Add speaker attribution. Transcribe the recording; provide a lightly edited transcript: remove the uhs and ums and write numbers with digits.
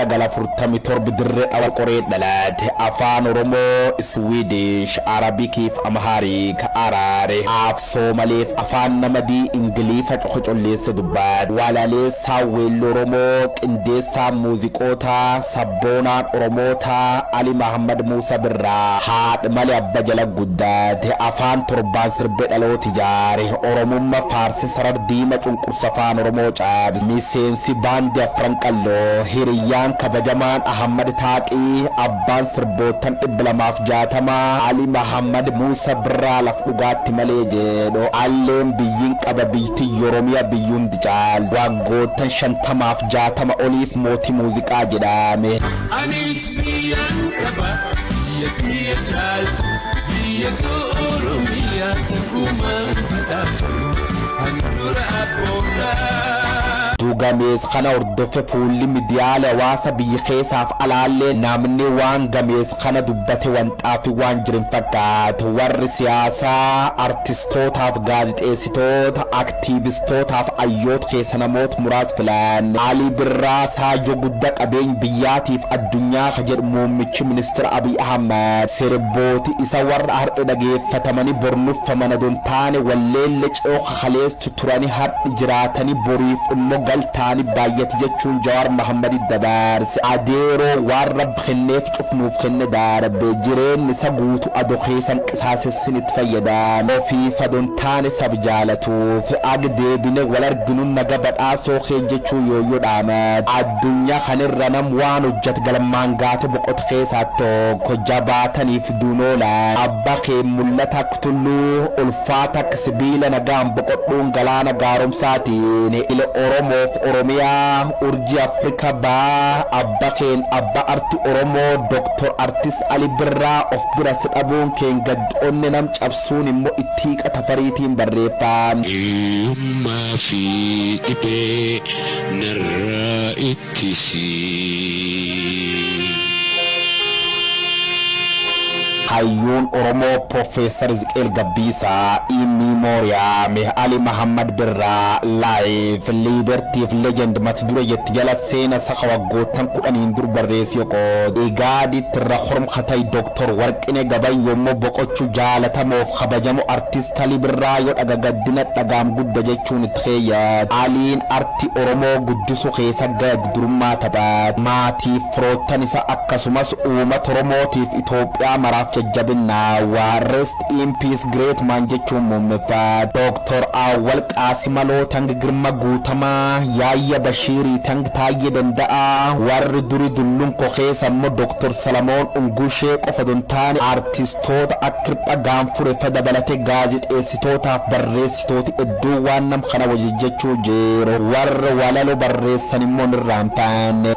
Speaker 1: 1947 Dirree Dhawa Qoree dhalate. Afaan Oromoo, Iswiidish, Arabikiif Amharic, Araare, Af Soomaleef Afaan Namadii, Ingiliifa cokocolleesse dubbate. Walaleessaa weelluu Oromoo, qindeessaa muuziqootaa, sabboonaan Oromootaa Ali Mahammad Muusa Birraa haadh male abba jala guddate. Afaan torbaan sirbe dhaloota ijaare. Oromumma faarse sarar diima cunqursa afaan Oromoo caabse. Miseensi baandi Afran Qalloo, hiriyyaan kabajamaan Ahammad Taaqii, abbaan sirboottan 260, Ali Mahammad Muusa Birraa laf dhugaatti malee jedhu. Alleen biyyin qaba biyytiyya Oromiya biyyi hundi caaltu. Waggoottan 50f 60 oliif mootii muuziqaa jedhame.
Speaker 2: Anis biyyan qaba biyya kiyya caaltu biyya koo Oromiyaa gumaan badhaatu handhuura abboodhaa.
Speaker 1: Gamees kana hordofe fuulli miidiyaale hawaasa biyya keessaaf alaallee namni waan gamees kana dubbate wanxaafi waan jirin fakkaatu. Warri siyaasaa, artistootaaf, gaazixeessitoota, aktiivistootaaf ayyoota keessa namoota muraas filan. Ali Birraa saajoo guddaa qabeenya biyyaatiif addunyaa ka jedhu muummichi ministeera Abiy Ahmad sirbooti isa warra har'a dhageeffatamanii bornuffaman adon taane walleelle ce'oo kakaleessu turanii har'i jiraatanii boriif immoo galtaanii baay'ate jechuun Jawaar Mahammad dabarse. Adeeroo waan rabbi kenneef cufnuuf kenne darbe jireenyi isa guutu ado keessan qisaasessin itti fayyadame ofiif adon taane sab jaalatuuf ag deebine wal arginu naga badhaasoo kee jechuu yooyyoo dhaamat. Addunyaa kanirra nam waan hojjet galmaan gaate boqota keessaa tokko jabaataniif duunoolaan abba kee mul'ata akka tulluu ulfaata akka sibiila nagaan boqodhuun galaana gaaromsaatiin ila Oromoof Oromiyaa urjii Afrikaa baa abba keen abba arti Oromoo Dr. Artist Ali Birraa of bira si dhabuun keen gad onne nam cabsuun immoo ittiiqa tafariitiin barreeffame.
Speaker 2: Hiyyummaa fi dhibee narraa ittisii.
Speaker 1: Hayyuun Oromoo Profeesar Izqeel Gabbiisaa in memoriam Ali Mahammad Birraa Life Liberty fi Legend mata dure jetti jala seena saka waggoottan 10n dur barreessi qood. Igaaditti irra hormkatay Dr. Warqine Gabayyoo immoo boqochuu jaalatamoof kabajamu artist Ali Birraa yoo dhaga gaddina dhagaam gudda jechuun itti keeyyat. Aliin arti Oromoo guddisu keessa gad durummaa taphat. Maatiif firoottan isa akkasumas uummata Oromootiif Itoophiyaa maraaf jajjabinnaa waa rest in peace great man jechuun muummeffat. Dr. Awwal Qaasimaloo tang Girma Guutamaa Yaayya Bashiirii tang Taayyee Danda'aa warri duri dullunko keessa immoo Dr. Salamoon Ungushee qofa don taane artistoota akka Hirpha Gaanfure fa dabalate gaazexeessitootaaf barreessitooti hedduu waan nam kana wajjechuu jiru warra walaloo barreessan immoo nirraanfanne.